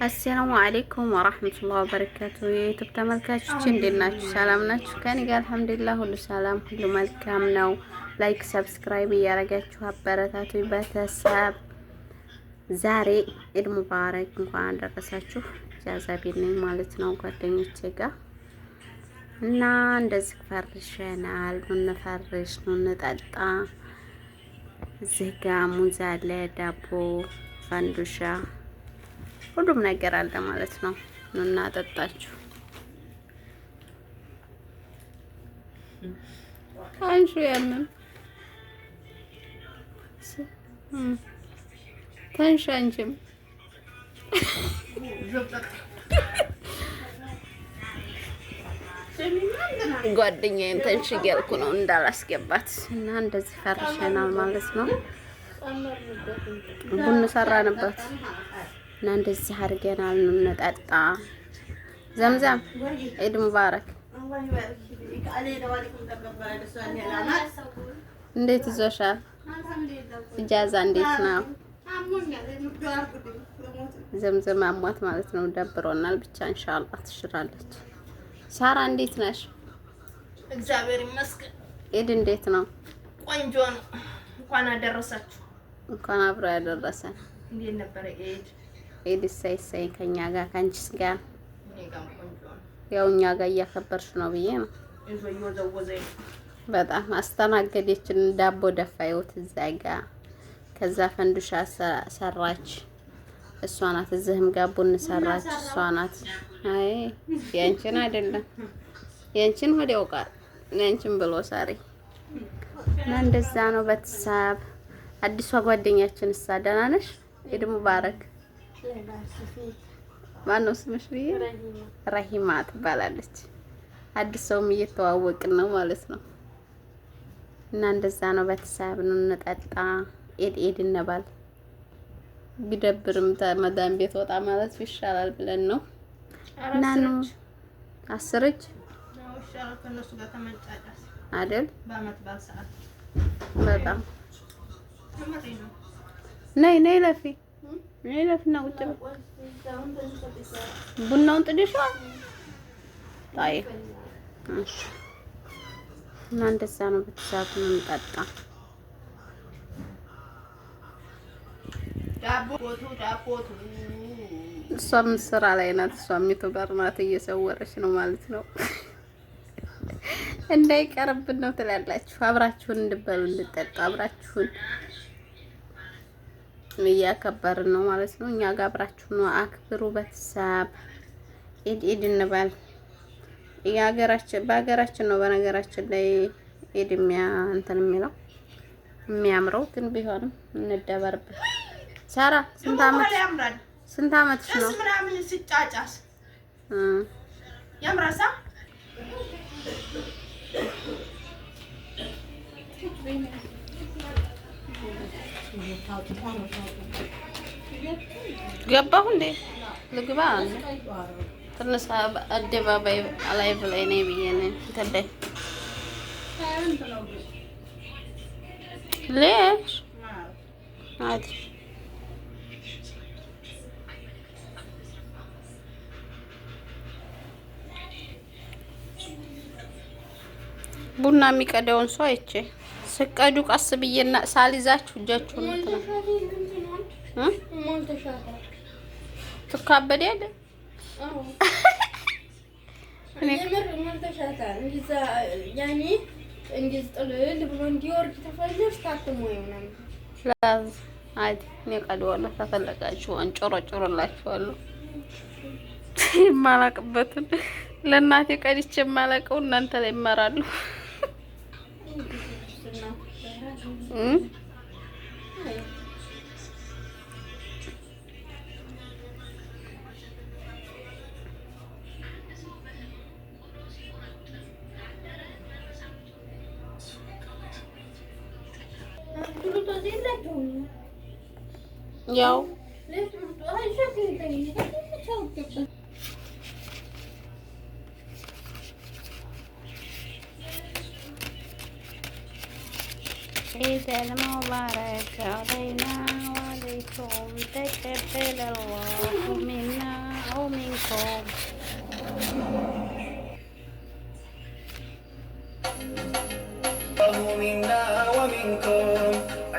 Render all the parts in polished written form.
السلام عليكم ورحمة الله وبركاته። የ YouTube ተመልካቾች እንዴት ናችሁ? ሰላም ናችሁ? ከኔ ጋር አልሐምዱሊላህ ሁሉ ሰላም፣ ሁሉ መልካም ነው። Like subscribe እያደረጋችሁ አበረታቱ። ቤተሰብ ዛሬ ኢድ ሙባረክ እንኳን አደረሳችሁ። ኢጃዛ ቤት ነኝ ማለት ነው ጓደኞቼ ጋር እና እንደዚህ ፈርሸናል። ኑ እንፈርሽ፣ ኑ እንጠጣ። እዚህ ጋር ሙዝ አለ፣ ዳቦ፣ ፈንዱሻ ሁሉም ነገር አለ ማለት ነው። ኑና ጠጣችሁ። አንሹ ያንን ተንሽ አንቺም ጓደኛዬን ተንሽ እያልኩ ነው እንዳላስገባት እና እንደዚህ ፈርሸናል ማለት ነው። ቡን ሰራንበት እና እንደዚህ አድርገናል። እንጠጣ። ዘምዘም ኢድ ሙባረክ። እንዴት ይዞሻል? ኢጃዛ እንዴት ነው? ዘምዘም አሟት ማለት ነው። ደብሮናል። ብቻ ኢንሻአላህ ትሽራለች። ሳራ እንዴት ነሽ? እግዚአብሔር ይመስገን። ኢድ እንዴት ነው? ቆንጆ ነው። እንኳን አደረሳችሁ። እንኳን አብሮ ያደረሰን። እንዴት ነበረ ኢድ? ኢድ እሰይ እሰይ ከኛ ጋር ከአንቺስ ጋር ያው እኛ ጋር እያከበርሽ ነው ብዬ ነው። በጣም አስተናገደችን። ዳቦ ደፋይወት እዛ ጋ ከዛ ፈንዱሻ ሰራች እሷ ናት። እዚህም ጋር ቡን ሰራች እሷ ናት። አይ ያንቺን አይደለም ያንቺን ሆድ ያውቃል ያንቺን ብሎ ሰሪ እና እንደዛ ነው። ቤተሰብ አዲሷ ጓደኛችን እሳ ደህና ነሽ? ኢድ ሙባረክ። ማነው ስምሽ? ብዬ ረሂማ ትባላለች። አዲስ ሰውም እየተዋወቅን ነው ማለት ነው። እና እንደዛ ነው። ቤተሰብ ነው እንጠጣ፣ ኤድ ኤድ እንበል። ቢደብርም መዳም ቤት ወጣ ማለት ይሻላል ብለን ነው እና ነው አስር እጅ አይደል? በጣም ነይ ነይ ለፊ ነይ ለፊ እና ቁጭ በይ። ቡናውን ጥድሽዋል? ታይ እሺ። እና እንደዛ ነው። ቤተሰብ ነው እንጠጣ። እሷም ስራ ላይ ናት። እሷም YouTuber ናት። እየሰወረች ነው ማለት ነው። እንዳይቀርብን ነው ትላላችሁ። አብራችሁን እንድበሉ እንድጠጡ አብራችሁን እያከበርን ነው ማለት ነው። እኛ ጋር አብራችሁ ነው አክብሩ። ቤተሰብ ኢድ ኢድ እንበል። የሀገራችን በሀገራችን ነው በነገራችን ላይ ኢድ የሚያ እንትን የሚለው የሚያምረው ግን ቢሆንም እንደበርበት። ሳራ ስንት አመት ስንት አመትሽ ነው? ምናምን ሲጫጫስ ያምራሳ ገባሁ እንዴ ልግባ ትንሽ አደባባይ ላይ ላይ ነኝ ብዬ ነው እንትን ላይ ليش عادي ቡና የሚቀዳውን ሰው አይቼ ስቀዱ ቀስ ብዬና ሳልይዛችሁ እጃችሁን ትካበድ ያለ እኔ ቀድዋለሁ። ተፈለጋችሁ አንጮረጮረላችኋለሁ። የማላቅበትን ለእናቴ ቀድቼ የማላቀው እናንተ ላይ ይመራሉ። ያው عيد المبارك علينا وعليكم تقبل الله منا. ወአለይኩም። منا ومنكم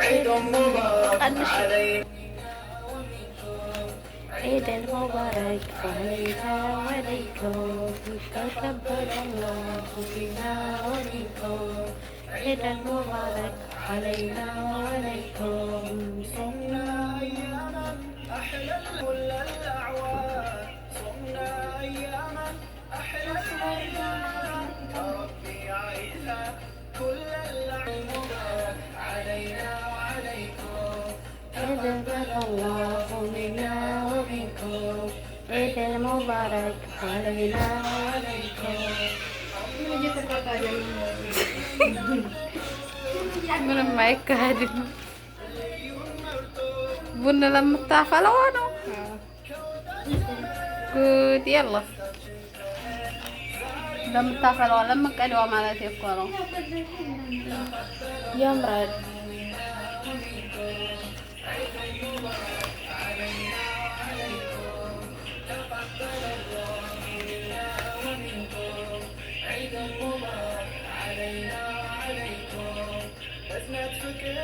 عيد مبارك علينا. عيد المبارك علينا وعليكم، تقبل الله منا ومنكم. عيد المبارك علينا وعليكم. صمنا أياما أحلى كل الأعوام، صمنا أياما أحلى الأيام، يا ربي عيدها كل الأعوام مبارك علينا وعليكم. تقبل الله منا ومنكم. عيد المبارك علينا وعليكم. ምንም አይካሄድም። ቡን ለምታፈላው ነው ጉድ የለ ለምታፈላዋ ለምቀደዋ ማለት እኮ ነው። ያምራል። عيد مبارك علينا وعليكم. بزنة فكر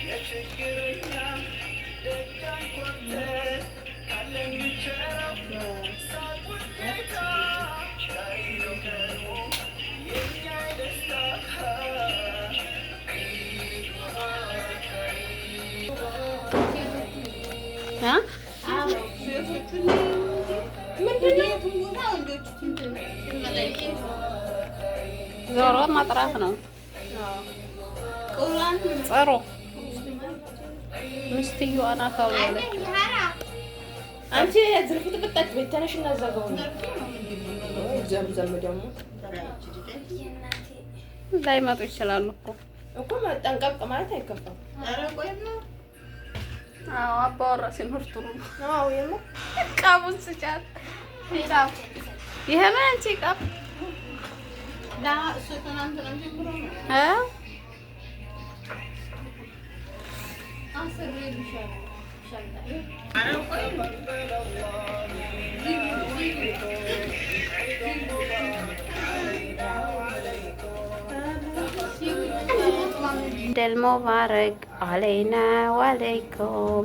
የችግርኛ ደጋን ኮርተን ካለን ብቸረው ሳቅ ውዴታ ዛሬ ነው ቀኑ የኛ ደስታ። ዒድ ሙባረክ እ ዞሮ ማጥራት ነው። ጥሩ ሚስትየዋ ናት አሉ ያለችው። አንቺ ዝርፍት ብጣች ቤት ተነሽ እና ዘጋው ነው ዘምዘም ደግሞ ላይመጡ ይችላሉ እኮ። እኮ መጠንቀቅ ማለት አይከፋም። አዎ አባወራ ሲኖር ጥሩ ነው። አዎ የምር። ቃቡን ስጫት ቃብ ይሄ ነው አንቺ ቃብ እ عيد المبارك علينا وعليكم،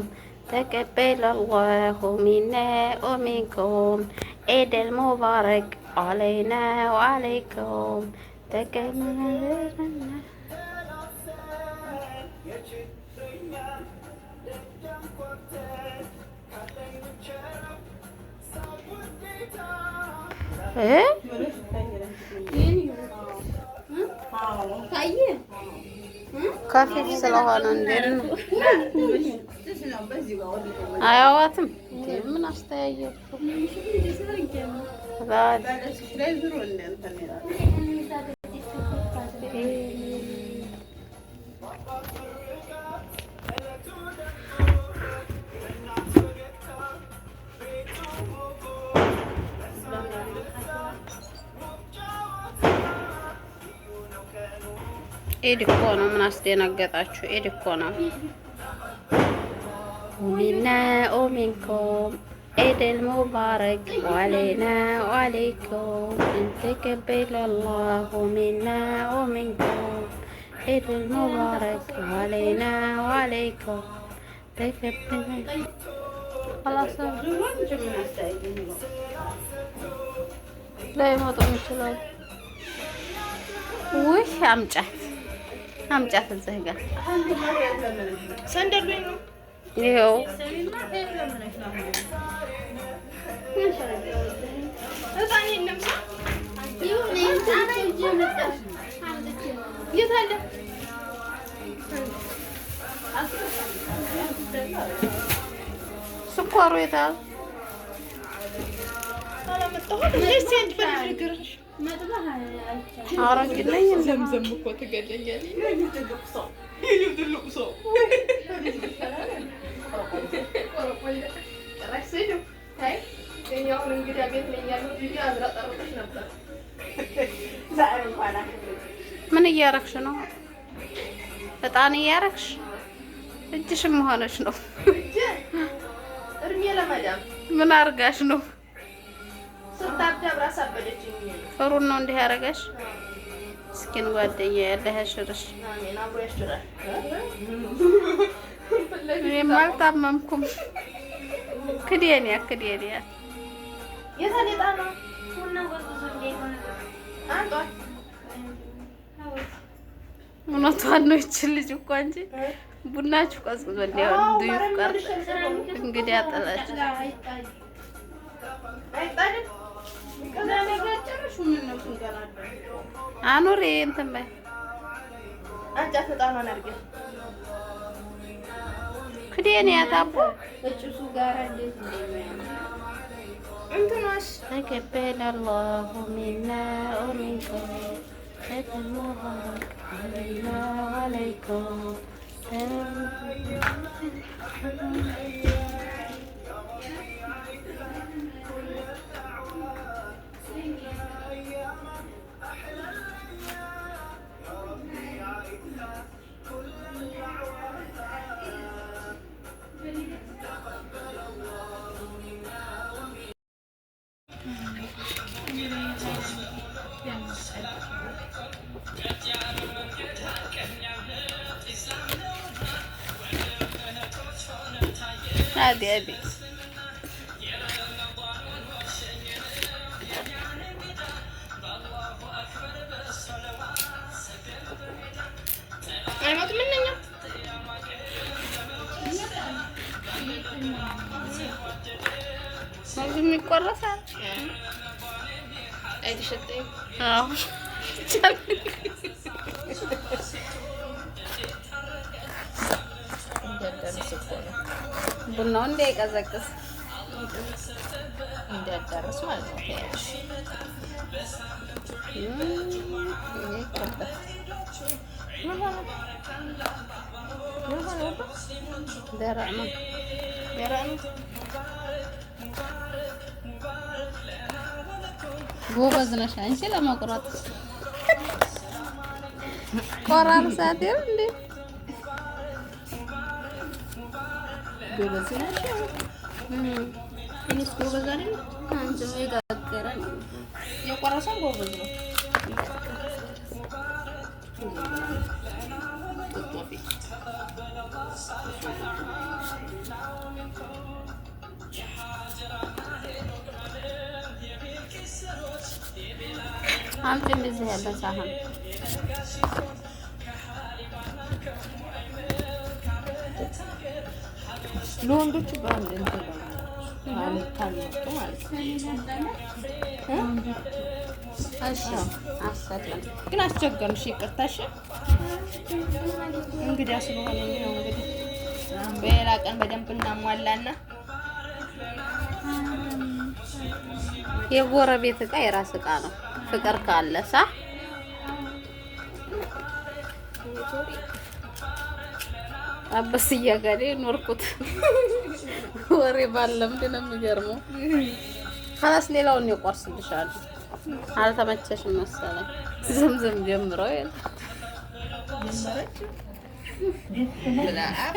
تقبل الله منا ومنكم. عيد المبارك علينا وعليكم، تقبل የችግርኛ ደጋን ኮርተን ካለን ብቸረው ሳቅ ውዴታ እ ከፊፍ ስለሆነ እንዴት ነው አያዋትም? ምን አስተያየቱ? ኢድ እኮ ነው። ምን አስደነገጣችሁ? ኢድ እኮ ነው። منا ومنكم عيد المبارك وعلينا وعليكم، تقبل الله منا ومنكم. عيد المبارك علينا وعليكم، تقبل خلاص ላይመጡም ይችላሉ። ውይ አምጫት አምጫት እዚህ ጋር ሰንደሉኝ ነው። ይኸው። ህፃን የለም ሳ የት አለ? ስኳሩ የታል? አላመጣሁም። እንዴ ሴት በልፍግርሽ አረንጅ ነኝ እንደ ዘምዘም እኮ ትገለኛለች። ትልቁ ሰው እኔ አሁን እንግዳ ቤት ነኝ ያለሁት ብዬ አዝረጠርጥሽ ነበር። ምን እያረግሽ ነው? እጣን እያረግሽ እጅሽም ሆነሽ ነው። እድሜ ለማ ለመዳም ምን አርጋሽ ነው? ስታብድ አብራ አሳበደችኝ። ፍሩን ነው እንዲህ ያደረገሽ? ምስኪን ጓደኛ ያለህ ያሽርሽ። አሜን፣ አብሮ ያሽራል። እኔም አልታመምኩም። ክዴንያ ክዴንያ የታል የጣለው? አንጧት። እውነቷን ነው። ይችን ልጅ እኮ አንቺ ቡናችሁ ቀዝቅዞ እንዲያው ዱዩ ቀር እንግዲህ አጠላችሁ። አይጣልም። አኑሪ እንትን በይ አንጫት እጣኗን አድርገን ክዴንያ ታቦ ከጭሱ ጋር እንዴት እንደሚያምር እንትኗስ ተቀበለ አላሁ ሚና ወሚንኩም ሙባረክ አለይና ወአለይኩም። አቢ አቢ አይሞትም እነኛ ሙዝም ይቆረሳል። አይተሸጠኝ። አዎ እንዲያዳርስ እኮ ነው፣ ቡናው እንዳይቀዘቅዝ እንዲያዳርስ ማለት ነው። ተያለሽ ምን ሆነ? ምን ሆነ? ወባ ደረቅ ነው። ደረቅ ነው። ጎበዝ ነሽ አንቺ ለመቁረጥ ቆራርሳት አይደል እንዴ? ጎበዝ ናቸው። እኔስ ጎበዝ አይደለም። አንቺ የጋገረ ነው። የቆረሰው ጎበዝ ነው። አምጪ እንደዚህ ያለ ሳህን። ለወንዶቹ በአንድ እንትን ነው ካልመጡ ማለት ነው። እሺ አሰላም ግን አስቸገርንሽ፣ ይቅርታሽ። እንግዳ ስለሆነ ነው እንግዲህ በሌላ ቀን በደንብ እናሟላና የጎረቤት እቃ የራስ እቃ ነው። ፍቅር ካለ ሳ አበስ እያጋዴ ኖርኩት ወሬ ባለምድ ነው የሚገርመው። ከላስ ሌላውን ይቆርስልሻል። አልተመቸሽም መሰለኝ። ዝምዝም ጀምሮ የለ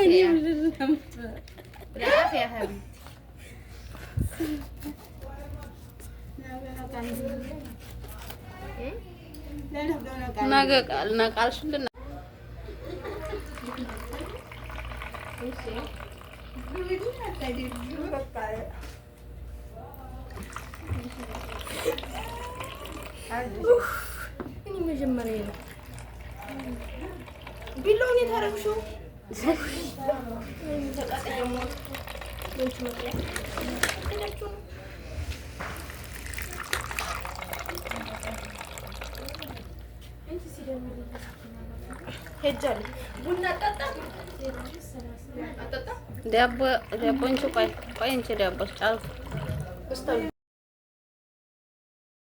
እኔ ምንድን ነው ነገ ቃል ነቃልሽልን። እኔ መጀመሪያ ነው ቢላውን የታረግሽው ሄጃለሁ። ቡና አጠጣ አጠጣ ዳቦ ዳቦ እንቺ ቆይ ቆይ እንቺ ዳቦ ጫልኩ እስታሉ